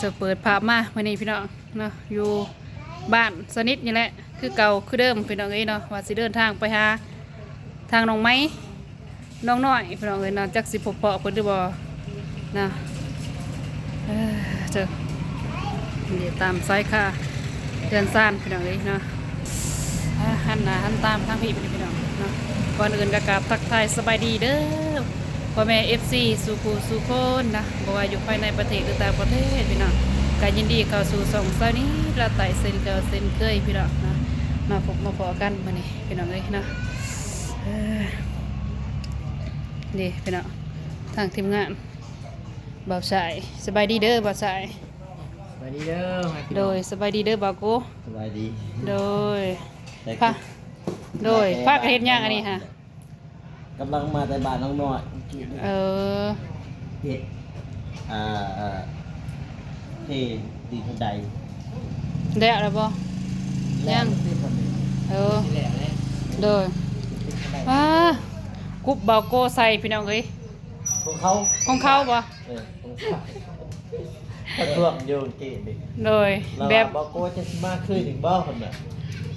ຈະເປີດພາບມາມື້ນີ້ພີ່ນ້ອງເນາະ ຢູ່ບ້ານສະໜິດນີ້ແຫຼະ ຄືເກົ່າຄືເດີມພີ່ນ້ອງເອີຍເນາະ ວ່າຊິເດີນທາງໄປຫາທາງນ້ອງໄມ ນ້ອງນ້ອຍພີ່ນ້ອງເອີຍເນາະ ຈັກຊິພົບພໍ້ເພິ່ນຫຼືບໍ່ເນາະ. ເອີ ເຈົ້າ ນີ້ຕາມຊາຍຄາເຮືອນຊານພີ່ນ້ອງເອີຍເນາະ. ອ່າ ຫັນໜ້າຫັນຕາມາທາງພີ້ພີ່ນ້ອງເນາະ. ກ່ອນອື່ນກໍກາບທັກທາຍສະບາຍດີເດີ ພໍ່ແມ່ເອັຟຊີສູ່ຜູ້ສູ່ຄົນນະ ບໍ່ວ່າຢູ່ພາຍໃນປະເທດ ຫຼື ຕ່າງປະເທດພີ່ນ້ອງ ກໍຍິນດີເຂົ້າສູ່ຊ່ອງສາວນິດລາວໃຕ້ເຊັ່ນເກົ່າເຊັ່ນເຄີຍພີ່ນ້ອງເນາະ. ມາພົບມາພໍ້ກັນມື້ນີ້ພີ່ນ້ອງເອີຍເນາະ. ເອີ ນີ້ພີ່ນ້ອງ ທາງທີມງານ ບ່າວຊາຍ ສະບາຍດີເດີບ່າວຊາຍ. ສະບາຍດີເດີ ໂດຍ ສະບາຍດີເດີບ່າວໂກ. ສະບາຍດີ ໂດຍ. ພາ ໂດຍ ພາກັນເຮັດຫຍັງອັນນີ້ຫະ? ກຳລັງມາແຕ່ບ້ານນ້ອງນ້ອຍ. ເອີ ເຮັດ ອ່າ ເທຕີນບັນໄດ. ແລ້ວແລ້ວບໍ່? ຍັງ. ເອີ ໂດຍ. ອ່າ ກຸບບ່າວໂກໃສ່ພີ່ນ້ອງເອີຍ. ຂອງເຂົາ ຂອງເຂົາບໍ່? ເອີ ຂອງເຂົາ ປະທ້ວງຢູ່ເກະນີ້. ໂດຍ ແບບ ແບບ ບໍ່ໂກຈະຊິມາຄືນອີກບໍ່ ເພິ່ນວ່າ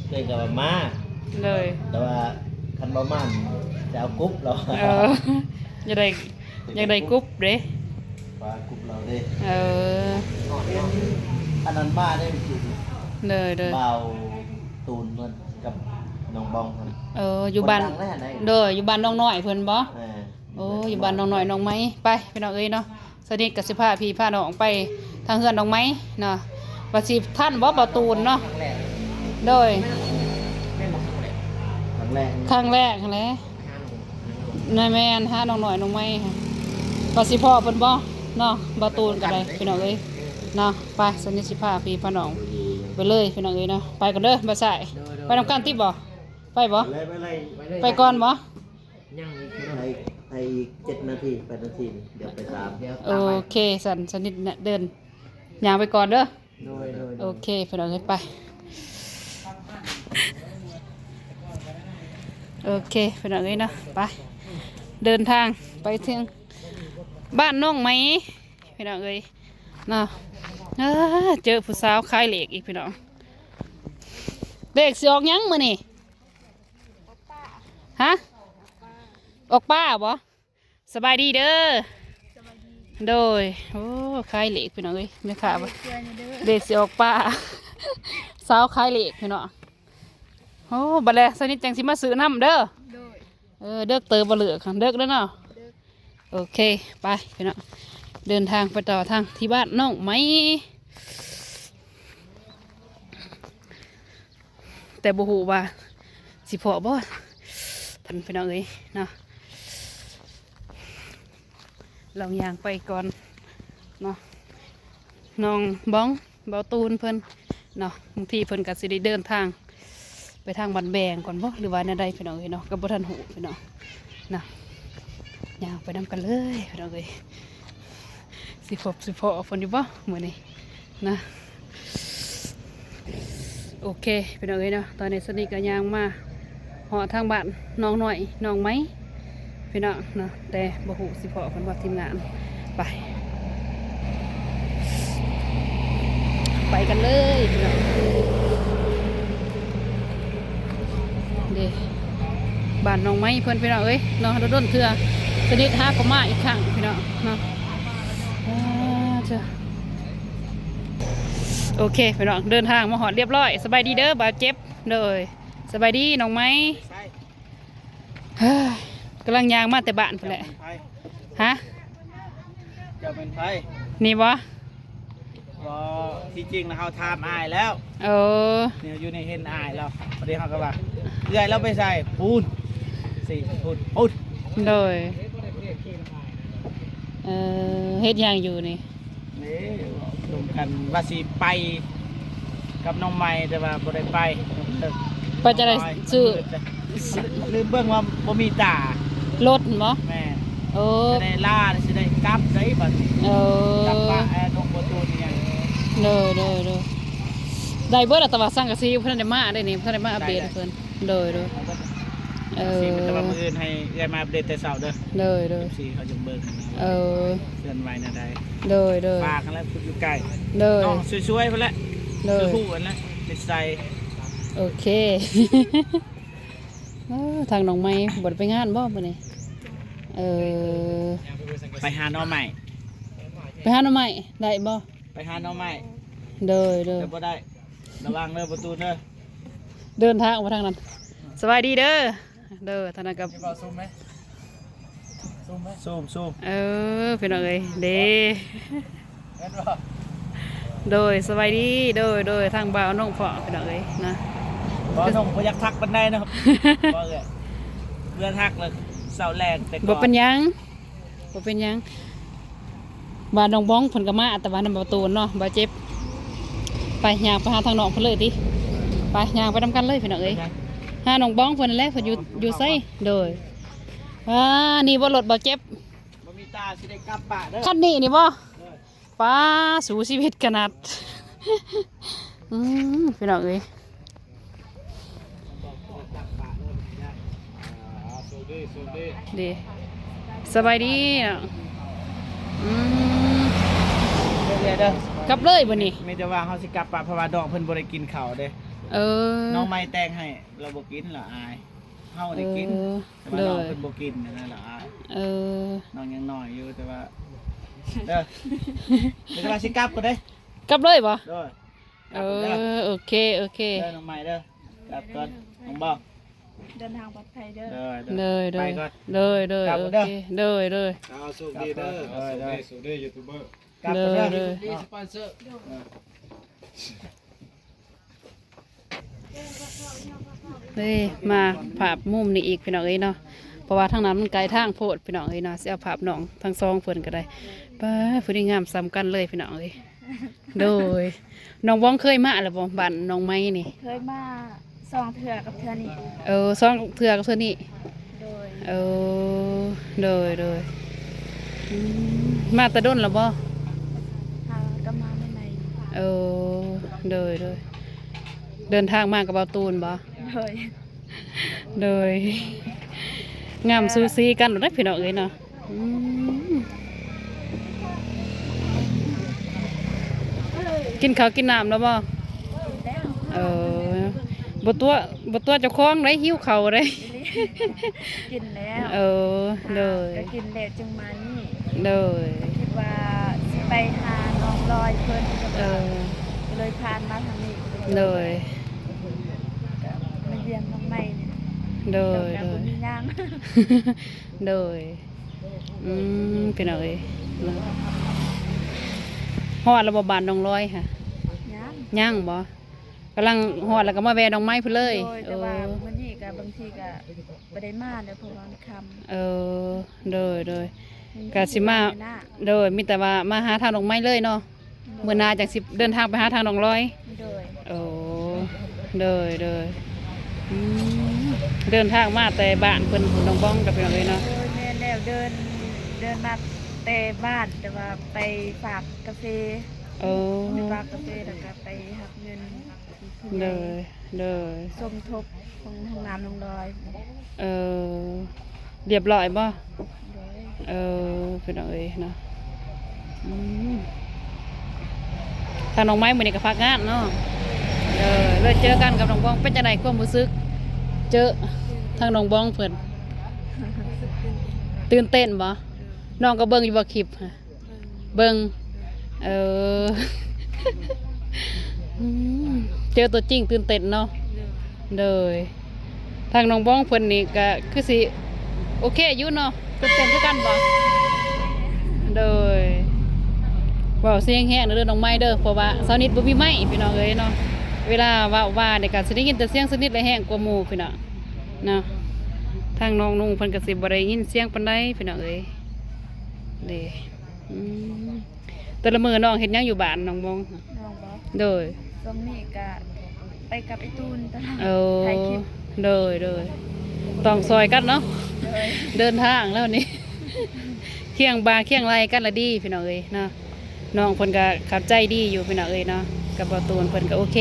ເພິ່ນກໍວ່າມາ. ໂດຍ ແຕ່ວ່າຄັນບໍ່ມາຈະເອົາກຸບລາວ. ເອີ ຢາກໄດ້ ຢາກໄດ້ກຸບເດ້ ວ່າກຸບລາວເດ້. ເອີ ອັນນັ້ນມາໄດ້ເມື່ອກີ້. ໂດຍ ໂດຍ ບ່າວຕູນເພິ່ນກັບນ້ອງບອງເພິ່ນ. ເອີ ຢູ່ບ້ານ ຄົນດັງແລ້ວໃດ໋. ໂດຍ ຢູ່ບ້ານນ້ອງນ້ອຍເພິ່ນບໍ່? ເອີ ໂອ້ ຢູ່ບ້ານນ້ອງນ້ອຍນ້ອງໄມ. ໄປພີ່ນ້ອງເອີຍເນາະ ສະໜິດກໍຊິພາພີ່ພານ້ອງໄປທາງເຮືອນນ້ອງໄມເນາະ ວ່າຊິທັນບໍ່ ບ່າວຕູນເນາະ. ໂດຍ ຄັ້ງແລກ ຄັ້ງແລກຫັ້ນແຫຼະ. ນະແມ່ນ ຫານ້ອງນ້ອຍນ້ອງໄມ ວ່າຊິພໍ້ເພິ່ນບໍ່ເນາະ ບ່າວຕູນກໍໄດ້ພີ່ນ້ອງເອີຍເນາະ. ໄປ ສະໜິດຊິພາພີ່ພານ້ອງໄປເລີຍພີ່ນ້ອງເອີຍເນາະ. ໄປກ່ອນເດີບ່າວຊາຍ. ໂດຍ ໂດຍ ໄປນຳກັນຕິບໍ່? ໄປບໍ່? ໄປເລີຍ ໄປເລີຍ ໄປກ່ອນບໍ່? ຍັງອີກ ໄປ ໄປອີກເຈັດນາທີ ແປດນາທີ ດຽວໄປຕາມ. ໂອເຄ ສັນ ສະໜິດເດີນຍ່າງໄປກ່ອນເດີ. ໂດຍ ໂດຍ ໂດຍ ໂອເຄພີ່ນ້ອງເອີຍ ໄປ. ໂອເຄພີ່ນ້ອງເອີຍເນາະ ໄປ ເດີນທາງໄປເຖິງບ້ານນ້ອງໄມພີ່ນ້ອງເອີຍເນາະ. ເອີ ເຈີຜູ້ສາວຂາຍເລກອີກພີ່ນ້ອງ. ເລກຊິອອກຫຍັງມື້ນີ້? ຮະ? ອອກປ້າບໍ່? ສະບາຍດີເດີ. ສະບາຍດີ ໂດຍ. ໂອ້ ຂາຍເລກພີ່ນ້ອງເອີຍ ແມ່ຄ້າວ່າເລກຊິອອກປ້າ ສາວຂາຍເລກພີ່ນ້ອງ. ໂອ້ ບັດແລະ ສະໜິດຈັ່ງຊິມາຊື້ນຳເດີ. ໂດຍ ເອີ ເດິກເຕີບບໍ່ເລີກ ເດິກແລ້ວເນາະ. ໂອເຄ ໄປພີ່ນ້ອງ ເດີນທາງໄປຕໍ່ທາງທີ່ບ້ານນ້ອງໄມ. ແຕ່ບໍ່ຮູ້ວ່າຊິພໍ້ບໍ່ ທ່ານພີ່ນ້ອງເອີຍເນາະ. ລອງຍ່າງໄປກ່ອນເນາະ ນ້ອງບອງ ບ່າວຕູນເພິ່ນເນາະ. ບາງທີເພິ່ນກໍຊິໄດ້ເດີນທາງໄປທາງບ້ານແບງກ່ອນບໍ່ ຫຼືວ່າແນວໃດພີ່ນ້ອງເອີຍເນາະ ກໍບໍ່ທັນຮູ້ພີ່ນ້ອງເນາະ. ຍ່າງໄປນຳກັນເລີຍພີ່ນ້ອງເອີຍ. ຊິພົບຊິພໍ້ເພິ່ນຢູ່ບໍ່ມື້ນີ້ນະ? ໂອເຄພີ່ນ້ອງເອີຍເນາະ ຕອນນີ້ສະໜິດກໍຍ່າງມາຮອດທາງບ້ານນ້ອງນ້ອຍນ້ອງໄມພີ່ນ້ອງເນາະ ແຕ່ບໍ່ຮູ້ຊິພໍ້ເພິ່ນບໍ່ ທີມງານ. ໄປ ໄປກັນເລີຍພີ່ນ້ອງ. ເດ້ ບ້ານນ້ອງໄມເພິ່ນພີ່ນ້ອງເອີຍເນາະ ດົນໆເທື່ອສະໜິດຫາກໍມາອີກຄັ້ງພີ່ນ້ອງເນາະ. ອ່າ ເຈົ້າ ໂອເຄພີ່ນ້ອງ ເດີນທາງມາຮອດລຽບຮ້ອຍ. ສະບາຍດີເດີບ່າວເຈັບ. ໂດຍ ສະບາຍດີນ້ອງໄມ. ເຮີ້ຍ ກຳລັງຍ່າງມາແຕ່ບ້ານພຸ້ນແຫຼະ. ເຈົ້າແມ່ນໃຜ? ຮະ? ເຈົ້າແມ່ນໃຜ? ນີ້ບໍ່? ບໍ່ ທີ່ຈິງນະເຮົາຖາມອ້າຍແລ້ວ. ເອີ ນີ້ຢູ່ນີ້ເຫັນອ້າຍແລ້ວ ພໍດີເຮົາກໍວ່າ ເອື້ອຍລາວໄປໃສ? ພຸ້ນ ຊິພຸ້ນ ພຸ້ນ. ໂດຍ ເອີ ເຮັດຫຍັງຢູ່ນີ້? ນີ້ ລົມກັນວ່າຊິໄປກັບນ້ອງໃໝ່ ແຕ່ວ່າບໍ່ໄດ້ໄປ. ໄປຈັ່ງໃດ? ຊື້ ລືມເບິ່ງວ່າບໍ່ມີຕາລົດແມ່ນບໍ່? ແມ່ນ. ໂອ້ ຊິໄດ້ລາ ຊິໄດ້ກັບໄດ້ບັດນີ້. ເອີ ກັບປະ ເອີ ນ້ອງບໍ່ຕູນຫຍັງ. ໂດຍ ໂດຍ ໂດຍ ໄດ້ເບິດແລ້ວ ແຕ່ວ່າສັງກະສີບໍ່ທັນໄດ້ມາເດ້ນີ້ ບໍ່ທັນໄດ້ມາອັບເດດໃຫ້ເພິ່ນ. ໂດຍ ໂດຍ. ເອີ ຈັ່ງຊີ້ ແຕ່ວ່າມື້ອື່ນໃຫ້ເອື້ອຍມາອັບເດດແຕ່ເຊົ້າເດີ ໂດຍໆ ເອັຟຊີເຂົາຈະເບິ່ງ ເອີ ເຄື່ອນໄຫວແນວໃດ ໂດຍໆ ຝາກຫັ້ນແຫຼະ ຜູ້ຢູ່ໃກ້ ໂດຍ ນ້ອງຊ່ວຍໆ ພຸ້ນແຫຼະ ໂດຍ ຄືຮູ້ຫັ້ນແຫຼະ ນິດໄສ ໂອເຄ ເອີ ທາງນ້ອງໃໝ່ບໍ່ໄດ້ໄປງານບໍ່ມື້ນີ້? ເອີ ໄປຫາໜໍ່ໄມ້ ໄປຫາໜໍ່ໄມ້ ໄດ້ບໍ່? ໄປຫາໜໍ່ໄມ້ ໂດຍໆ ແຕ່ບໍ່ໄດ້ ລະວັງເດີປະຕູເດີ ເດີນທາງອອກມາທາງນັ້ນ ສະບາຍດີເດີ ເດີ ທາງນັ້ນກໍ ຊິເວົ້າຊູມໄໝ? ຊູມໄໝ? ຊູມ ຊູມ ເອີ ພີ່ນ້ອງເອີຍ ເດ້ ແມ່ນບໍ່? ໂດຍ ສະບາຍດີ ໂດຍ ໂດຍ ທາງບ່າວນົງພໍ້ ພີ່ນ້ອງເອີຍນະ ບ່າວນົງບໍ່ຢາກທັກປານໃດເນາະ ເວົ້າເອີຍ ເພື່ອທັກແລ້ວເຊົາແລງແຕ່ກ່ອນ ບໍ່ເປັນຫຍັງ ບໍ່ເປັນຫຍັງ ວ່ານ້ອງບອງເພິ່ນກໍມາ ແຕ່ວ່ານຳບໍ່ຕູນເນາະ ບາດເຈັບ ໄປ ຍ່າງໄປຫາທາງນ້ອງເພິ່ນເລີຍຕິ ໄປ ຍ່າງໄປນຳກັນເລີຍ ພີ່ນ້ອງເອີຍ ຫານ້ອງບອງເພິ່ນນັ້ນແຫຼະ ເພິ່ນຢູ່ ຢູ່ໃສ? ໂດຍ ອ່າ ນີ້ບໍ່ລົດບາດເຈັບ ບໍ່ມີຕາຊິໄດ້ກັບບ້ານເດີ ຄັນນີ້ນີ້ບໍ່? ໂດຍ ປ້າ ສູ້ຊີວິດຂະໜາດ ອືມ ພີ່ນ້ອງເອີຍ ເດ້ ສະບາຍດີເນາະ ອືມ ເດີ ກັບເລີຍບໍ່ນີ້? ມີແຕ່ວ່າເຮົາຊິກັບປະ ເພາະວ່ານ້ອງເພິ່ນບໍ່ໄດ້ກິນເຂົ້າເດ້ ເອີ ນ້ອງໃໝ່ແຕ່ງໃຫ້ ລາວບໍ່ກິນ ລາວອາຍ ເຮົາໄດ້ກິນ ເອີ ແຕ່ວ່ານ້ອງເພິ່ນບໍ່ກິນຫັ້ນນະ ລາວອາຍ ເອີ ນ້ອງຍັງນ້ອຍຢູ່ ແຕ່ວ່າ ເດີ ມີແຕ່ວ່າຊິກັບກໍໄດ້ ກັບເລີຍບໍ່? ໂດຍ ເອີ ໂອເຄ ໂອເຄ ເດີ ນ້ອງໃໝ່ເດີ ກັບກ່ອນ ນ້ອງບອງ ເດີນທາງປອດໄພເດີ ໂດຍ ໂດຍ ໄປກ່ອນ ໂດຍ ໂດຍ ກັບ ໂອເຄ ເດີ ໂດຍ ໂດຍ ເອົາ ໂຊກດີເດີ ໂດຍ ໂຊກດີ ໂຊກດີ ຢູທູບເບີ ກັບ ໂດຍ ເດີ ໂດຍ ໂຊກດີ ສະປອນເຊີ ເອີ ເດ້ ມາພາບມຸມນີ້ອີກ ພີ່ນ້ອງເອີຍເນາະ ເພາະວ່າທາງນັ້ນມັນໄກທາງໂພດ ພີ່ນ້ອງເອີຍເນາະ ຊິເອົາພາບນ້ອງທັງສອງເພິ່ນກໍໄດ້ ປ້າ ຜູ້ນີ້ງາມສ່ຳກັນເລີຍ ພີ່ນ້ອງເອີຍ ໂດຍ ນ້ອງບອງເຄີຍມາແລ້ວບໍ່ ບ້ານນ້ອງໃໝ່ນີ້? ເຄີຍມາສອງເທື່ອກັບເທື່ອນີ້ ເອີ ສອງເທື່ອກັບເທື່ອນີ້ ໂດຍ ເອີ ໂດຍ ໂດຍ ອືມ ມາແຕ່ດົນແລ້ວບໍ່? ຫາກໍມາໃໝ່ໆ ເອີ ໂດຍ ໂດຍ ເດີນທາງມາກັບບ່າວຕູນບໍ່? ໂດຍ ໂດຍ ງາມສູສີກັນເດ້ ພີ່ນ້ອງເອີຍເນາະ ອືມ ກິນເຂົ້າກິນນ້ຳແລ້ວບໍ່? ກິນແລ້ວ ເອີ ບໍ່ຕົວະ ບໍ່ຕົວະເຈົ້າຂອງເດ້ ຫິວເຂົ້າເດ້ ກິນແລ້ວ ເອີ ໂດຍ ກໍກິນແລ້ວຈຶ່ງມານີ້ ໂດຍ ຄິດວ່າຊິໄປຫານ້ອງລອຍເພິ່ນ ເອີ ກໍເລີຍຜ່ານມາທາງນີ້ ໂດຍ ກໍມາຢ້ຽມນ້ອງໃໝ່ນີ້ ໂດຍ ໂດຍ ບໍ່ມີຫຍັງ ໂດຍ ອືມ ພີ່ນ້ອງເອີຍເນາະ ຮອດແລ້ວບໍ່ບ້ານນ້ອງລອຍຫະ? ຍັງ ຍັງບໍ່? ກຳລັງຮອດແລ້ວກໍມາແວ່ນ້ອງໃໝ່ພຸ້ນເລີຍ ໂດຍ ແຕ່ວ່າ ເອີ ມື້ນີ້ກໍບາງທີກໍບໍ່ໄດ້ມາແລ້ວ ເພາະວ່າມັນຄ່ຳ ເອີ ໂດຍ ໂດຍ ກະຊິມາ ໂດຍ ມີແຕ່ວ່າມາຫາທາງນ້ອງໃໝ່ເລີຍເນາະ ໂດຍ ມື້ໜ້າຈັ່ງຊິເດີນທາງໄປຫາທາງນ້ອງລອຍ ໂດຍ ໂອ້ ໂດຍ ໂດຍ ອືມ ເດີນທາງມາແຕ່ບ້ານເພິ່ນພຸ້ນ ນ້ອງບອງກັບພີ່ນ້ອງເອີຍເນາະ ໂດຍ ແມ່ນແລ້ວ ເດີນ ເດີນມາແຕ່ບ້ານ ແຕ່ວ່າໄປຝາກກາເຟ ໂອ້ ໄປຝາກກາເຟ ແລ້ວກໍໄປຮັບເງິນ ໂດຍ ໂດຍ ສົມທົບຂອງຫ້ອງນ້ຳນ້ອງລອຍ ເອີ ລຽບຮ້ອຍບໍ່? ໂດຍ ເອີ ພີ່ນ້ອງເອີຍເນາະ ອືມ ທາງນ້ອງໃໝ່ມື້ນີ້ກໍພັກງານເນາະ ເອີ ເລີຍເຈີກັນກັບນ້ອງບອງ ເປັນຈັ່ງໃດຄວາມຮູ້ສຶກ ເຈີທາງນ້ອງບອງເພິ່ນ ຕື່ນເຕັ້ນບໍ່? ນ້ອງກໍເບິ່ງຢູ່ບໍ່ຄລິບ? ເບິ່ງ ເອີ ອືມ ເຈີຕົວຈິງຕື່ນເຕັ້ນເນາະ ໂດຍ ທາງນ້ອງບອງເພິ່ນນີ້ກະຄືຊິໂອເຄຢູ່ເນາະ ຕື່ນເຕັ້ນຄືກັນບໍ່? ໂດຍ ເວົ້າສຽງແຮງເດີນ້ອງໃໝ່ເດີ ເພາະວ່າສາວນິດບໍ່ມີໄມ ພີ່ນ້ອງເອີຍເນາະ ເວລາເວົ້າວ່ານີ້ກະຊິໄດ້ຍິນແຕ່ສຽງສາວນິດແຫຼະແຮງກວ່າໝູ່ ພີ່ນ້ອງເນາະ ທາງນ້ອງນຸ່ງເພິ່ນກະຊິບໍ່ໄດ້ຍິນສຽງປານໃດ ພີ່ນ້ອງເອີຍ ເດ້ ອືມ ແຕ່ລະມື້ນ້ອງເຮັດຫຍັງຢູ່ບ້ານນ້ອງບອງ? ນ້ອງບໍ? ໂດຍ ຊ່ວງນີ້ກະໄປກັບໄອ້ຕູນຕະຫຼອດ ໂອ້ ຖ່າຍຄລິບ ໂດຍ ໂດຍ ຕ້ອງຊ່ອຍກັນເນາະ ໂດຍ ເດີນທາງແລ້ວນີ້ ຄຽງບ່າຄຽງໄຫຼ່ກັນລະດີ ພີ່ນ້ອງເອີຍເນາະ ນ້ອງເພິ່ນກະເຂົ້າໃຈດີຢູ່ ພີ່ນ້ອງເອີຍເນາະ ກັບບ່າວຕູນເພິ່ນກະໂອເຄ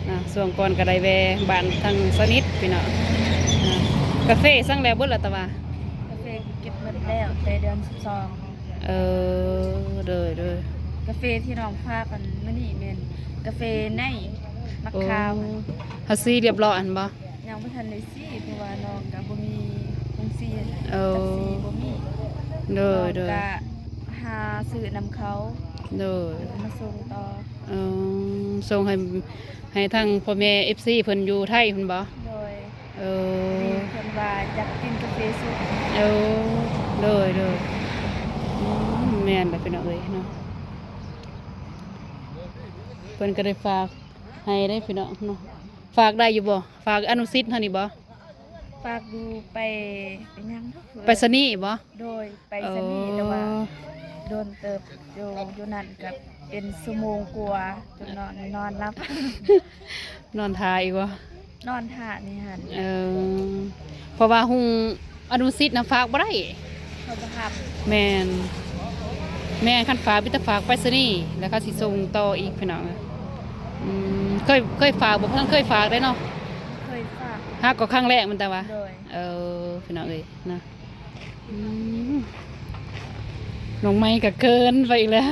ນະ ຊ່ວງກ່ອນກໍໄດ້ແວ່ບ້ານທາງສະໜິດພີ່ນ້ອງນະ ກາເຟສັ່ງແລ້ວເບິດລະຕະວ່າ? ກາເຟເກັບເງິນແລ້ວແຕ່ເດືອນສິບສອງ. ເອີ ໂດຍໆ. ກາເຟທີ່ນ້ອງພາກັນມື້ນີ້ແມ່ນກາເຟໄນໝາກຂາວ. ໂອ້ ເຮົາສີຮຽບຮ້ອຍຫັ້ນບໍ່? ຍັງບໍ່ທັນໄດ້ສີ ເພາະວ່ານ້ອງກະບໍ່ມີໂຮງສີນະ. ເອີ ຈັກສີບໍ່ມີ. ໂດຍໆ. ນ້ອງກະຫາຊື້ນຳເຂົາ. ໂດຍ. ແລ້ວກະມາສົ່ງຕໍ່. ເອີ ສົ່ງໃຫ້ ໃຫ້ທາງພໍ່ແມ່ເອັຟຊີເພິ່ນຢູ່ໄທພຸ້ນບໍ່? ໂດຍ. ເອີ ເພິ່ນວ່າຢາກກິນກາເຟສົດ. ເອີ ໂດຍໆ. ອືມ ແມ່ນແຫຼະພີ່ນ້ອງເອີຍເນາະ ເພິ່ນກໍໄດ້ຝາກໃຫ້ເດ້ພີ່ນ້ອງເນາະ. ຝາກໄດ້ຢູ່ບໍ່? ຝາກອະນຸສິດເຮົານີ້ບໍ່? ຝາກຢູ່ໄປ ໄປຫຍັງເນາະ? ໄປສະນີບໍ່? ໂດຍ ໄປສະນີ. ເອີ ແຕ່ວ່າດົນເຕີບ ຢູ່ ຢູ່ນັ້ນກໍເປັນຊົ່ວໂມງກວ່າ ຈົນນອນ ນອນຫຼັບ. ນອນຖ້າອີກບໍ່? ນອນຖ້າໃນຫັ້ນ. ເອີ ເພາະວ່າຮຸ່ງອະນຸສິດນະຝາກບໍ່ໄດ້ ເຂົາບໍ່ຮັບ. ແມ່ນ ແມ່ນ ຄັນຝາກມີແຕ່ຝາກໄປສະນີ ແລ້ວເຂົາຊິສົ່ງຕໍ່ອີກພີ່ນ້ອງ. ອືມ ເຄີຍ ເຄີຍຝາກບໍ່? ບໍ່ທັນເຄີຍຝາກເດ້ເນາະ. ເຄີຍຝາກ ຫາກໍຄັ້ງແລກແມ່ນແຕ່ວ່າ. ໂດຍ. ເອີ ພີ່ນ້ອງເອີຍນະ. ອືມ ນ້ອງໄມ້ກໍເກີນໄປອີກແລ້ວ.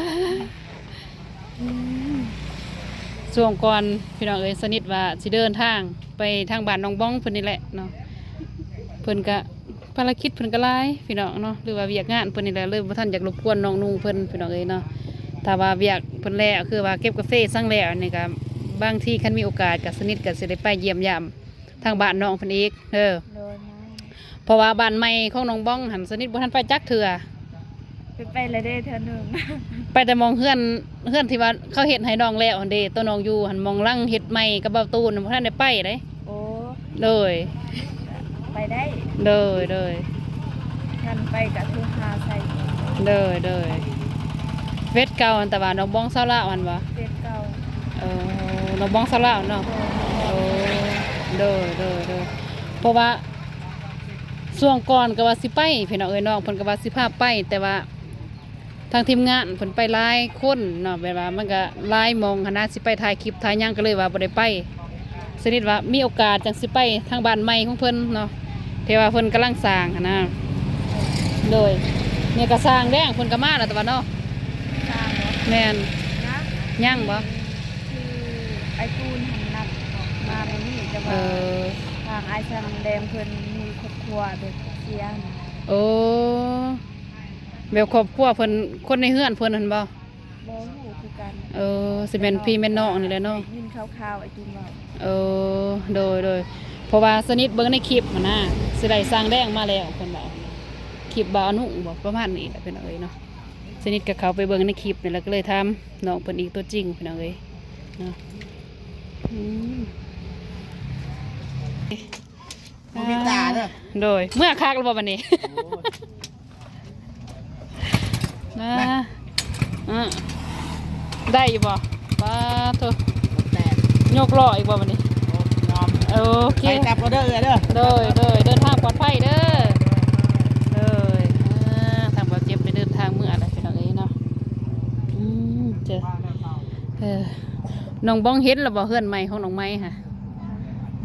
ອືມ ຊ່ວງກ່ອນພີ່ນ້ອງເອີຍ ສະນິດວ່າຊິເດີນທາງໄປທາງບ້ານນ້ອງບອງເພິ່ນນີ້ແຫຼະເນາະ ເພິ່ນກະ ພາລະກິດເພິ່ນກໍຫຼາຍພີ່ນ້ອງເນາະ ຫຼືວ່າວຽກງານເພິ່ນນີ້ແຫຼະ ເລີຍບໍ່ທັນຢາກລົບກວນນ້ອງນຸ່ງເພິ່ນພີ່ນ້ອງເອີຍເນາະ. ຖ້າວ່າວຽກເພິ່ນແລ້ວ ຄືວ່າເກັບກາເຟສັງແລ້ວນີ້ກະ ບາງທີຄັນມີໂອກາດກະສະນິດກະຊິໄດ້ໄປຢ້ຽມຢາມ ທາງບ້ານນ້ອງເພິ່ນອີກເດີ. ໂດຍ. ເພາະວ່າບ້ານໃໝ່ຂອງນ້ອງບອງຫັ້ນ ສະນິດບໍ່ທັນໄປຈັກເທື່ອ. ໄປ ໄປແລ້ວເດ້ເທື່ອໜຶ່ງ ໄປແຕ່ໝ່ອງເຮືອນ ເຮືອນທີ່ວ່າເຂົາເຮັດໃຫ້ນ້ອງແລ້ວຫັ້ນເດ້ ໂຕນ້ອງຢູ່ຫັ້ນ ໝ່ອງຫຼັງເຮັດໃໝ່ກັບເບົາຕູນ ບໍ່ທັນໄດ້ໄປເດ້. ໂອ້ ໂດຍ. ໄປໄດ້. ໂດຍ ໂດຍ. ຄັນໄປກະໂທຫາໃສ່. ໂດຍ ໂດຍ. ເຟສເກົ່າ ແຕ່ວ່ານ້ອງບອງສາວລາວຫັ້ນບໍ່? ເຟສເກົ່າ. ເອີ ນ້ອງບອງສາວລາວເນາະ. ໂດຍ. ໂອ້ ໂດຍ ໂດຍ ໂດຍ. ເພາະວ່າຊ່ວງກ່ອນກໍວ່າຊິໄປພີ່ນ້ອງເອີຍ ນ້ອງເພິ່ນກໍວ່າຊິພາໄປ ແຕ່ວ່າທາງທີມງານເພິ່ນໄປຫຼາຍຄົນເນາະ ແບບວ່າມັນກໍຫຼາຍໝ່ອງຫັ້ນນະ ຊິໄປຖ່າຍຄລິບຖ່າຍຫຍັງ ກໍເລີຍວ່າບໍ່ໄດ້ໄປ. ສະນິດວ່າມີໂອກາດຈັ່ງຊິໄປທາງບ້ານໃໝ່ຂອງເພິ່ນເນາະ ທີ່ວ່າເພິ່ນກຳລັງສ້າງຫັ້ນນະ. ໂດຍ. ນີ້ກໍສ້າງແດງເພິ່ນກໍມາແລ້ວຕະວັນເນາະ. ສ້າງເນາະ. ແມ່ນ. ຍັງ? ຍັງບໍ່? ຄືອ້າຍຕູນຫັ້ນນັດມາມື້ນີ້ ແຕ່ວ່າ ເອີ ທາງອ້າຍຊ່າງແດງເພິ່ນມີຄອບຄົວແບບເສຍ. ໂອ້ ແບບຄອບຄົວເພິ່ນ ຄົນໃນເຮືອນເພິ່ນຫັ້ນບໍ່? ບໍ່ຮູ້ຄືກັນ. ເອີ ຊິແມ່ນພີ່ແມ່ນນ້ອງນີ້ແຫຼະເນາະ. ໄດ້ຍິນຂ່າວໆ ອ້າຍຕູນເວົ້າ. ເອີ ໂດຍ ໂດຍ. ເພາະວ່າສະນິດເບິ່ງໃນຄລິບຫັ້ນນະ ຊິໄດ້ຊ່າງແດງມາແລ້ວເພິ່ນເວົ້າ. ຄລິບບ່າວອະນຸບໍ່ ປະມານນີ້ແຫຼະພີ່ນ້ອງເອີຍເນາະ. ສະນິດກໍເຂົ້າໄປເບິ່ງໃນຄລິບນີ້ແຫຼະ ກໍເລີຍຖາມນ້ອງເພິ່ນອີກຕົວຈິງພີ່ນ້ອງເອີຍເນາະ. ອືມ ບໍ່ມີຕາເດີ. ໂດຍ. ເມື່ອຄັກແລ້ວບໍ່ບັດນີ້? ໂອ້ຍ ນະ ນະ ອາ ໄດ້ຢູ່ບໍ່? ປາໂທ ແຕກ ຍົກລໍ້ອີກບໍ່ບັດນີ້? ໂອ້ຍ ຍອມ ໂອເຄ ໄປກັບເດີເອື້ອຍເດີ. ໂດຍ ໂດຍ. ເດີນທາງປອດໄພເດີ. ໂດຍ. ອາ ທາງບ່າວເຈັບໄດ້ເດີນທາງເມືອແລ້ວພີ່ນ້ອງເອີຍເນາະ. ອືມ ເຈີ ເອີ ນ້ອງບອງເຫັນແລ້ວບໍ່ ເຮືອນໃໝ່ຂອງນ້ອງໄມ້ຫະ?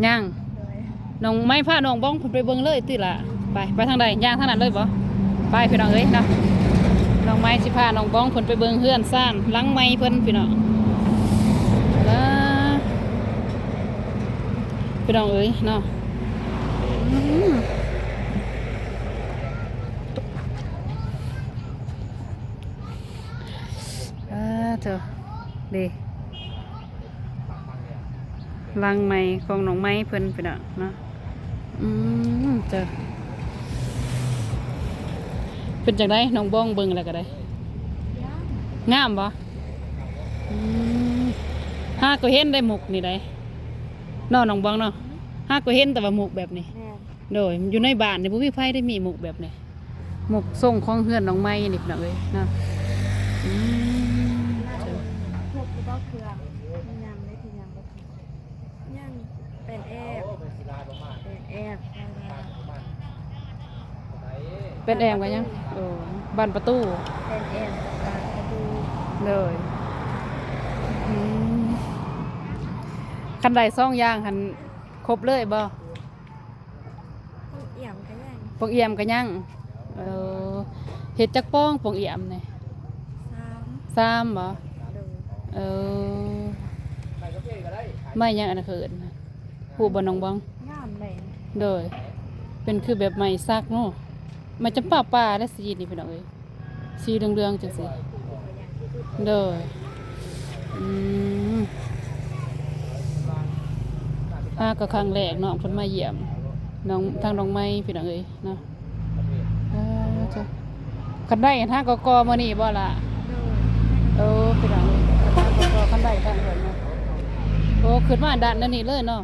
ຍັງ. ໂດຍ. ນ້ອງໄມ້ພານ້ອງບອງເພິ່ນໄປເບິ່ງເລີຍຕິລະ. ໄປ ໄປທາງໃດ? ຍ່າງທາງນັ້ນເລີຍບໍ່? ໄປພີ່ນ້ອງເອີຍເນາະ. ນ້ອງໄມ້ຊິພານ້ອງບອງເພິ່ນໄປເບິ່ງເຮືອນຊານຫຼັງໃໝ່ເພິ່ນພີ່ນ້ອງ. ລາ ພີ່ນ້ອງເອີຍເນາະ. ອືມ ອາ ໂທ ເດ ຫຼັງໃໝ່ຂອງນ້ອງໄມ້ເພິ່ນພີ່ນ້ອງເນາະ. ອືມ ເຈົ້າ ເປັນຈັ່ງໃດນ້ອງບອງເບິ່ງແລ້ວກໍໄດ້? ງາມບໍ່? ອືມ ຫາກໍເຫັນໄດ້ໝຸກນີ້ໄດ໋ເນາະ ນ້ອງບອງເນາະ. ຫາກໍເຫັນແຕ່ວ່າໝຸກແບບນີ້. ແມ່ນ. ໂດຍ. ຢູ່ໃນບ້ານນີ້ບໍ່ມີໃຜໄດ້ມີໝຸກແບບນີ້. ໝຸກຊົງຂອງເຮືອນນ້ອງໄມ້ນີ້ພີ່ນ້ອງເອີຍເນາະ. ອືມ ຄົບຫຼືບໍ່ເຄື່ອງ? ຍັງເດ້ ທີ່ຍັງບໍ່ ຍັງ ແປ້ນແອບ ແປ້ນແອບ ແປ້ນແອບກໍຍັງ ໂອ້ ບານປະຕູ ແປ້ນແອບກັບບານປະຕູ. ໂດຍ. ອືມ ຄັນໄດ້ສອງຢ່າງຫັ້ນຄົບເລີຍບໍ່? ຄັນ ອ່ຽມກໍຍັງ ປອງອ່ຽມກໍຍັງ. ເອີ ເຮັດຈັກປອງປອງອ່ຽມນີ້? ສາມ ສາມບໍ? ໂດຍ. ເອີ ໄມ້ຫຍັງອັນນັ້ນເຂົາເອີ້ນ ຮູ້ບໍ່ນ້ອງບອງ? ງາມເດ. ໂດຍ. ເປັນຄືແບບໄມ້ສັກເນາະ ໄມ້ຈຳປາປ່າແຫຼະ ສີນີ້ພີ່ນ້ອງເອີຍ. ສີເຫຼືອງໆ ຈັ່ງຊີ້. ໂດຍ. ອືມ ມາກໍຄັ້ງແລກ ນ້ອງເພິ່ນມາຢ້ຽມ ນ້ອງ ທາງນ້ອງໃໝ່ ພີ່ນ້ອງເອີຍເນາະ. ເອີ ເຈົ້າ ຄັນໄດ້ທາງ ກກ ມື້ນີ້ບໍ່ລະ? ໂດຍ. ເອີ ພີ່ນ້ອງເອີຍ ທາງ ກກ ຄັນໄດ້ທາງເພິ່ນເນາະ. ໂອ້ ຂຶ້ນມາດ້ານນັ້ນນີ້ເລີຍເນາະ.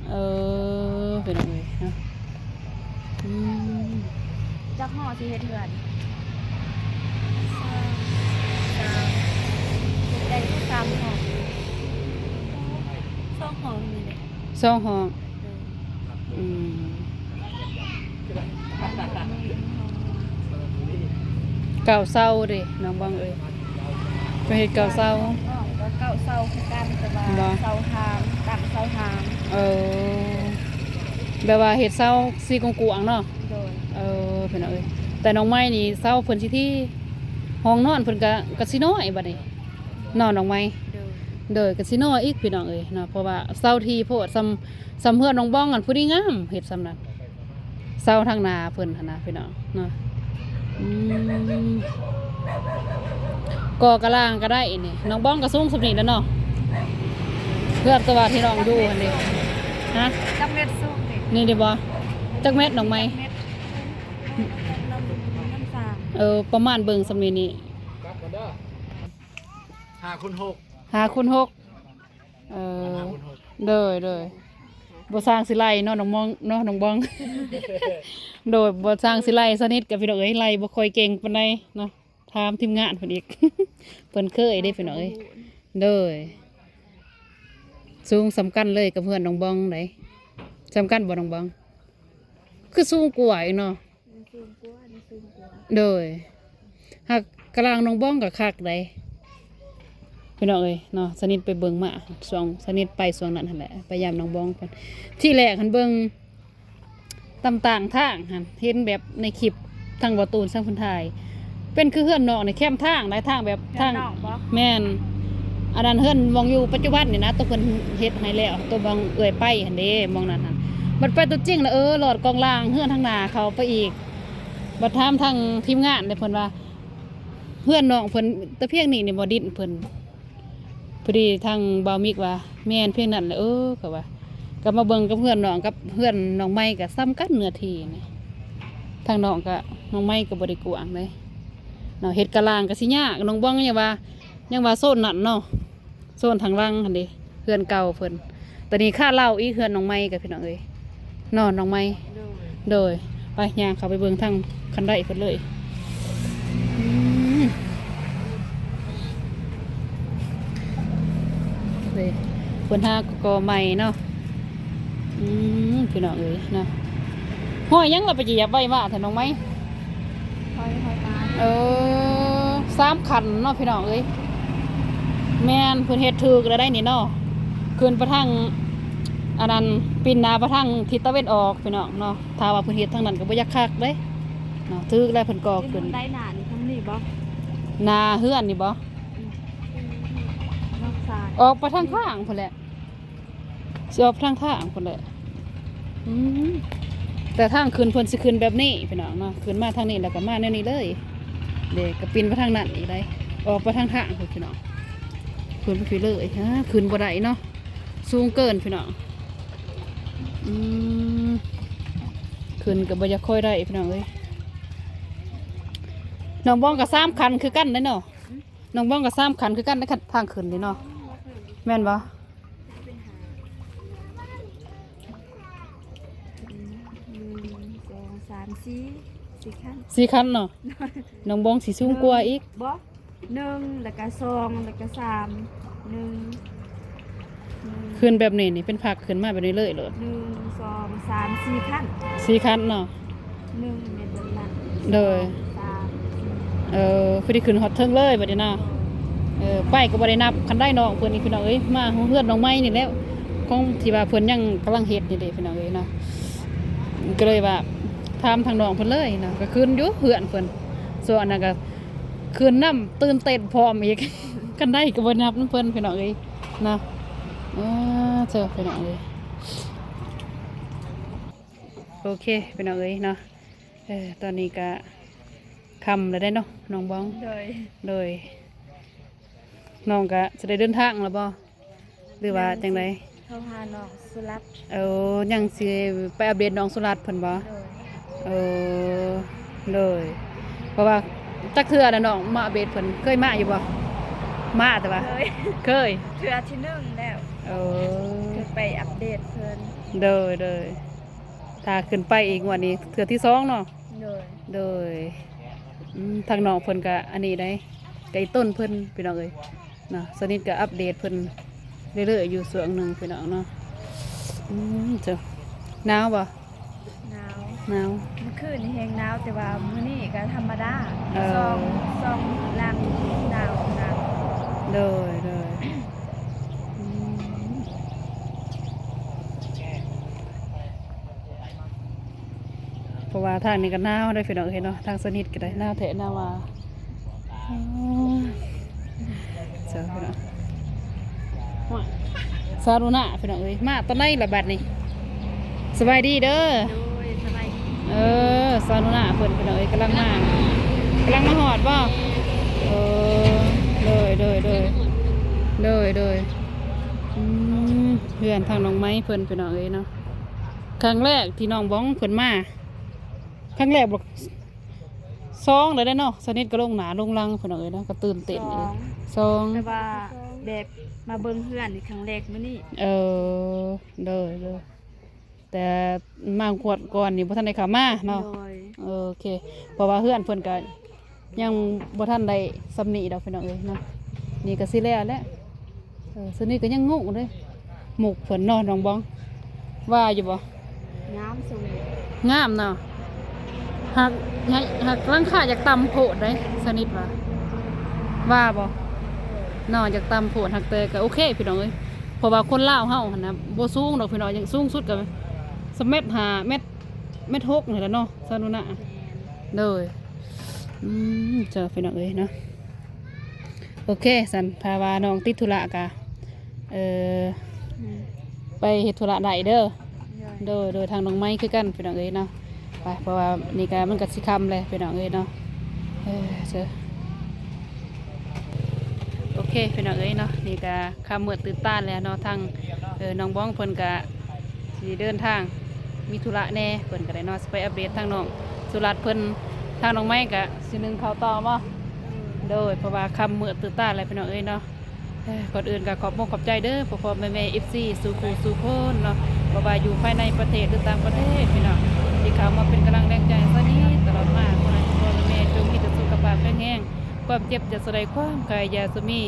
ເອີ ພີ່ນ້ອງເອີຍເນາະ. ອືມ ຈັກຫໍ່ຊິເຮັດເຮືອນ? ສາມ ສາມ ເຮັດໄດ້ຢູ່ສາມຫ້ອງ ສອງຫ້ອງນີ້ແຫຼະ ສອງຫ້ອງ. ໂດຍ. ອືມ ເກົ້າເສົາເດ້ ນ້ອງບອງເອີຍ. ໄປເຮັດເກົ້າເສົາ ເກົ້າເສົາຄືກັນ ແຕ່ວ່າເສົາຫາງ ຕັ້ງເສົາຫາງ. ເອີ ແບບວ່າເຮັດເສົາສີ່ກວ້າງໆເນາະ. ໂດຍ. ເອີ ພີ່ນ້ອງເອີຍ ແຕ່ນ້ອງໃໝ່ນີ້ເສົາເພິ່ນຊິຖີ່ ຫ້ອງນອນເພິ່ນກະ ກະຊິນ້ອຍບັດນີ້ເນາະ ນ້ອງໃໝ່. ໂດຍ. ໂດຍ ກະຊິນ້ອຍອີກ ພີ່ນ້ອງເອີຍເນາະ ເພາະວ່າເສົາຖີ່ໂພດ ສ່ຳ ສ່ຳເຮືອນນ້ອງບອງຫັ້ນ ຜູ້ດີງາມ ເຮັດສ່ຳນັ້ນ. ເສົາທາງໜ້າເພິ່ນຫັ້ນນະພີ່ນ້ອງເນາະ. ອືມ ກໍ່ກະລາງກໍໄດ້ນີ້ ນ້ອງບອງກໍສູງສ່ຳນີ້ແຫຼະເນາະ ເກືອບແຕ່ວ່າທີ່ນ້ອງຢູ່ຫັ້ນເດ້. ຮະ? ຈັກແມັດສູງນີ້? ນີ້ເດ້ບໍ່? ຈັກແມັດນ້ອງໃໝ່? ເອີ ປະມານເບິ່ງສ່ຳນີ້ນີ້ ຫ້າຄູນຫົກ ຫ້າຄູນຫົກ. ເອີ ໂດຍ ໂດຍ. ບໍ່ຊ່າງຊິໄລ່ເນາະ ນ້ອງມອງ ເນາະ ນ້ອງບອງ. ໂດຍ ບໍ່ຊ່າງຊິໄລ່ສະນິດກັບ ພີ່ນ້ອງເອີຍ ໄລ່ບໍ່ຄ່ອຍເກັ່ງປານໃດເນາະ. ຖາມທີມງານເພິ່ນອີກ ເພິ່ນເຄີຍເດ້ ພີ່ນ້ອງເອີຍ. ໂດຍ. ສູງສ່ຳກັນເລີຍກັບເຮືອນນ້ອງບອງໃດ໋. ສ່ຳກັນບໍ່ນ້ອງບອງ? ຄືສູງກວ່າອີກເນາະ. ມັນສູງກວ່າ ມັນສູງກວ່າ. ໂດຍ. ຫາກກະລາງນ້ອງບອງກໍຄັກໃດ໋ ພີ່ນ້ອງເອີຍເນາະ. ສະນິດໄປເບິ່ງມາ ຊ່ວງສະນິດໄປຊ່ວງນັ້ນຫັ້ນແຫຼະ ໄປຢາມນ້ອງບອງເພິ່ນ. ທີແລກຫັ້ນເບິ່ງຕາມຕ່າງທາງຫັ້ນ ເຫັນແບບໃນຄລິບທາງບໍ່ຕູນ ທາງເພິ່ນຖ່າຍ ເປັນຄືເຮືອນນ້ອງນີ້ ແຄມທາງໃດ໋ ທາງແບບທາງ ເຮືອນນ້ອງບໍ? ແມ່ນ. ອັນນັ້ນເຮືອນໝ່ອງຢູ່ປັດຈຸບັນນີ້ນະ ໂຕເພິ່ນເຮັດໃຫ້ແລ້ວ ໂຕໝ່ອງເອື້ອຍໄປຫັ້ນເດ້ ໝ່ອງນັ້ນຫັ້ນ. ບັດໄປຕົວຈິງນະ ເອີ ລອດກອງລາງເຮືອນທາງໜ້າເຂົາໄປອີກ. ບັດຖາມທາງທີມງານເດ້ ເພິ່ນວ່າເຮືອນນ້ອງເພິ່ນແຕ່ພຽງນີ້ນີ້ບໍ່ ດິນເພິ່ນ. ພໍດີທາງບ່າວມິກວ່າ ແມ່ນພຽງນັ້ນແຫຼະ ເອີ ກໍວ່າ ກໍມາເບິ່ງກັບເຮືອນນ້ອງກັບເຮືອນນ້ອງໃໝ່ກໍສ່ຳກັນເນື້ອທີ່ນີ້. ທາງນ້ອງກໍ ນ້ອງໃໝ່ກໍບໍ່ໄດ້ກວ້າງເດ້ເນາະ. ເຮັດກະລາງກໍຊິຍາກ ນ້ອງບອງຍັງວ່າ ຍັງວ່າໂຊນນັ້ນເນາະ ໂຊນທາງຫຼັງຫັ້ນເດ້ ເຮືອນເກົ່າເພິ່ນ. ຕອນນີ້ຄາເລົາອີກ ເຮືອນນ້ອງໃໝ່ກັບ ພີ່ນ້ອງເອີຍເນາະ ນ້ອງໃໝ່. ໂດຍ. ໂດຍ. ໄປ ຍ່າງເຂົ້າໄປເບິ່ງທາງຄັນໄດເພິ່ນເລີຍ. ອືມ ເດ້ ເພິ່ນຫາກໍໃໝ່ເນາະ. ອືມ ພີ່ນ້ອງເອີຍເນາະ ຫ້ອຍຫຍັງລະໄປຢຽບໄວ້ວ່າແທ້ ນ້ອງໃໝ່? ຫ້ອຍ ຫ້ອຍມາ. ເອີ ສາມຂັ້ນເນາະ ພີ່ນ້ອງເອີຍ. ແມ່ນ ເພິ່ນເຮັດຖືກແລ້ວໄດ໋ນີ້ເນາະ. ຂຶ້ນໄປທາງ ອັນນັ້ນ ປິ່ນໜ້າໄປທາງທິດຕາເວັນອອກ ພີ່ນ້ອງເນາະ. ຖ້າວ່າເພິ່ນເຮັດທາງນັ້ນກໍບໍ່ຢາກຄັກເດ້ເນາະ. ຖືກແລ້ວເພິ່ນກໍ່ຂຶ້ນ. ໄດ້ໜ້ານີ້ທາງນີ້ບໍ? ໜ້າເຮືອນນີ້ບໍ? ອືມ ອອກໄປທາງທາງພຸ້ນແຫຼະ. ຊິອອກທາງທາງພຸ້ນແຫຼະ. ອືມ ແຕ່ທາງຂຶ້ນເພິ່ນຊິຂຶ້ນແບບນີ້ ພີ່ນ້ອງເນາະ. ຂຶ້ນມາທາງນີ້ແລ້ວກໍມາແນວນີ້ເລີຍເດ້. ກໍປິ່ນໄປທາງນັ້ນອີກໄດ໋ ອອກໄປທາງທາງພຸ້ນ ພີ່ນ້ອງ. ຂຶ້ນໄປພີ້ເລີຍ ຫາ ຂຶ້ນບໍ່ໄດ້ເນາະ ສູງເກີນ ພີ່ນ້ອງ. ອືມ ຂຶ້ນກໍບໍ່ຢາກຄ່ອຍໄດ້ ພີ່ນ້ອງເອີຍ. ນ້ອງບອງກໍສາມຂັ້ນຄືກັນເດ້ເນາະ. ນ້ອງບອງກໍສາມຂັ້ນຄືກັນໃນຂັ້ນທາງຂຶ້ນນີ້ເນາະ ແມ່ນບໍ່? ໜຶ່ງ ສອງ ສາມ ສີ່ ສີ່ຂັ້ນ ສີ່ຂັ້ນເນາະ. ນ້ອງບອງຊິສູງກວ່າອີກ ບໍ່? ໜຶ່ງ ແລ້ວກະສອງ ແລ້ວກະສາມ ໜຶ່ງ ຂຶ້ນແບບນີ້ນີ້ ເປັນພັກຂຶ້ນມາແບບນີ້ເລີຍໂລດ. ໜຶ່ງ ສອງ ສາມ ສີ່ ຂັ້ນ ສີ່ຂັ້ນເນາະ. ໜຶ່ງ ແມ່ນເບິ່ງນະ ໂດຍ ສອງ ສາມ ສີ່ ເອີ ພໍດີຂຶ້ນຮອດເທິງເລີຍບັດນີ້ເນາະ. ເອີ ໄປກໍບໍ່ໄດ້ນັບ ຄັນໄດນ້ອງເພິ່ນນີ້ ພີ່ນ້ອງເອີຍ. ມາເຮືອນນ້ອງໃໝ່ນີ້ແຫຼະ ຂອງທີ່ວ່າເພິ່ນຍັງກຳລັງເຮັດນີ້ເດ້ ພີ່ນ້ອງເອີຍເນາະ. ກໍເລີຍວ່າຖາມທາງນ້ອງເພິ່ນເລີຍນະ ກໍຄືນຢູ່ເຮືອນເພິ່ນ. ສ່ວນອັນນັ້ນກໍຄືນນຳ ຕື່ນເຕັ້ນພ້ອມອີກ ຄັນໄດ້ກໍບໍ່ນັບນຳເພິ່ນ ພີ່ນ້ອງເອີຍເນາະ. ເອີ ເຈົ້າ ພີ່ນ້ອງເອີຍ ໂອເຄ ພີ່ນ້ອງເອີຍເນາະ. ເອີ ຕອນນີ້ກະຄ່ຳແລ້ວເດ້ເນາະ ນ້ອງບອງ. ໂດຍ ໂດຍ ນ້ອງກະຊິໄດ້ເດີນທາງແລ້ວບໍ່ ຫຼືວ່າຈັ່ງໃດ? ໂທຫານ້ອງສຸລັດ. ເອີ ຍັງຊິໄປອັບເດດນ້ອງສຸລັດເພິ່ນບໍ່? ໂດຍ ເອີ ໂດຍ ເພາະວ່າຈັກເທື່ອແລ້ວນ້ອງມາອັບເດດເພິ່ນ ເຄີຍມາຢູ່ບໍ່? ມາແຕ່ວ່າ ເຄີຍ ເຄີຍ ເທື່ອທີໜຶ່ງແລ້ວ. ເອີ ເຄີຍໄປອັບເດດເພິ່ນ. ໂດຍ ໂດຍ ຖ້າຂຶ້ນໄປອີກງວດນີ້ເທື່ອທີສອງເນາະ. ໂດຍ ໂດຍ ອືມ ທາງນ້ອງເພິ່ນກະອັນນີ້ໄດ໋ ກະອີ່ຕົນເພິ່ນ ພີ່ນ້ອງເອີຍເນາະ. ສະນິດກະອັບເດດເພິ່ນເລື້ອຍໆຢູ່ຊ່ວງໜຶ່ງ ພີ່ນ້ອງເນາະ. ອືມ ເຈົ້າ ໜາວບໍ່? ໜາວ ໜາວ ມື້ຄືນນີ້ແຮງໜາວ ແຕ່ວ່າມື້ນີ້ກະທຳມະດາ. ເອີ ສອງ ສອງຫຼັງໜາວ ໜາວ. ໂດຍ ໂດຍ ອືມ ເພາະວ່າທາງນີ້ກໍໜາວເດ້ ພີ່ນ້ອງເອີຍເນາະ ທາງສະນິດກໍໄດ້ ໜາວແທ້ໜາວວ່າ. ເຈົ້າ ພີ່ນ້ອງ ສາວໜູນາ ພີ່ນ້ອງເອີຍ ມາຕອນໃດລະບັດນີ້? ສະບາຍດີເດີ. ໂດຍ ສະບາຍດີ. ເອີ ສາວໜູນາເພິ່ນ ພີ່ນ້ອງເອີຍ ກຳລັງມາ ກຳລັງມາຮອດບໍ່? ເອີ ໂດຍ ໂດຍ ໂດຍ ໂດຍ ໂດຍ ອືມ ເຮືອນທາງນ້ອງໄມ້ເພິ່ນ ພີ່ນ້ອງເອີຍເນາະ. ຄັ້ງແລກທີ່ນ້ອງບອງເພິ່ນມາ ຄັ້ງແລກບໍ່ ສອງແລ້ວເດ້ເນາະ ສະນິດກໍລົງໜ້າລົງຫຼັງ ພີ່ນ້ອງເອີຍເນາະ ກໍຕື່ນເຕັ້ນ. ສອງ ສອງ ແຕ່ວ່າແບບມາເບິ່ງເຮືອນນີ້ຄັ້ງແລກມື້ນີ້. ເອີ ໂດຍ ໂດຍ ແຕ່ມາງວດກ່ອນນີ້ບໍ່ທັນໄດ້ເຂົ້າມາເນາະ. ໂດຍ ໂອເຄ ເພາະວ່າເຮືອນເພິ່ນກໍຍັງບໍ່ທັນໄດ້ຊ່ຳນີ້ດອກ ພີ່ນ້ອງເອີຍເນາະ ນີ້ກໍຊິແລ້ວແລ້ວ. ເອີ ສ່ວນນີ້ກໍຍັງງຸເດ້ ມຸກເພິ່ນເນາະ ນ້ອງບອງ ວ່າຢູ່ບໍ່? ງາມສຸດ ງາມເນາະ ຫາກ ຫາກ ຫາກຫຼັງຄາຢາກຕ່ຳໂພດເດ້ ສະນິດວ່າ ວ່າບໍ່ເນາະ ຢາກຕ່ຳໂພດ. ຫາກແຕ່ກໍໂອເຄ ພີ່ນ້ອງເອີຍ ເພາະວ່າຄົນລາວເຮົາຫັ້ນນະ ບໍ່ສູງດອກ ພີ່ນ້ອງ ຫຍັງສູງສຸດກໍສາມແມັດຫ້າແມັດ ແມັດຫົກນີ້ແຫຼະເນາະ ສາວໜູນາ. ແມ່ນ ໂດຍ ອືມ ເຈົ້າ ພີ່ນ້ອງເອີຍເນາະ. ໂອເຄ ຊັ້ນ ຖ້າວ່ານ້ອງຕິດທຸລະກະ ເອີ ອືມ ໄປເຮັດທຸລະໄດ້ເດີ. ໂດຍ ໂດຍ ໂດຍ ທາງນ້ອງໄມ້ຄືກັນ ພີ່ນ້ອງເອີຍເນາະ. ໄປ ເພາະວ່ານີ້ກະ ມັນກະຊິຄ່ຳແລ້ວ ພີ່ນ້ອງເອີຍເນາະ. ເອີ ເຊີ ໂອເຄ ພີ່ນ້ອງເອີຍເນາະ ນີ້ກະຄ່ຳມືດຕື່ນຕາແລ້ວເນາະ. ທາງ ເອີ ນ້ອງບອງເພິ່ນກະຊິເດີນທາງ ມີທຸລະແດ່ ເພິ່ນກໍໄດ້ເນາະ ຊິໄປອັບເດດທາງນ້ອງສຸລັດເພິ່ນ. ທາງນ້ອງໄມ້ກໍຊິໜຶ້ງເຂົ້າຕໍ່ບໍ່? ໂດຍ ເພາະວ່າຄ່ຳມືດຕື່ນຕາແລ້ວ ພີ່ນ້ອງເອີຍເນາະ. ເອີ ກ່ອນອື່ນກໍຂອບມຸກຂອບໃຈເດີ ພໍ່ໆແມ່ໆ ເອັຟຊີ ສູ່ຄູ່ສູ່ຄົນເນາະ ບໍ່ວ່າຢູ່ພາຍໃນປະເທດ ຫຼື ຕ່າງປະເທດ ພີ່ນ້ອງ ທີ່ເຂົ້າມາເປັນກຳລັງແຮງໃຈໃຫ້ສາວນິດຕະຫຼອດມາ. ຂໍໃຫ້ພໍ່ແມ່ຈົ່ງມີແຕ່ສຸຂະພາບແຂງແຮງ ຄວາມເຈັບຢ່າສູ່ໄດ້ ຄວາມໄຂ້ຢ່າສູ່ມີ.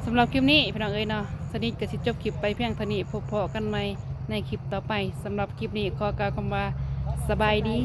ສຳລັບຄລິບນີ້ ພີ່ນ້ອງເອີຍເນາະ ສາວນິດກໍຊິຈົບຄລິບໄປພຽງເທົ່ານີ້ ພົບພໍ້ກັນໃໝ່ໃນຄລິບຕໍ່ໄປ. ສຳລັບຄລິບນີ້ຂໍກ່າວຄຳວ່າ ສະບາຍດີ.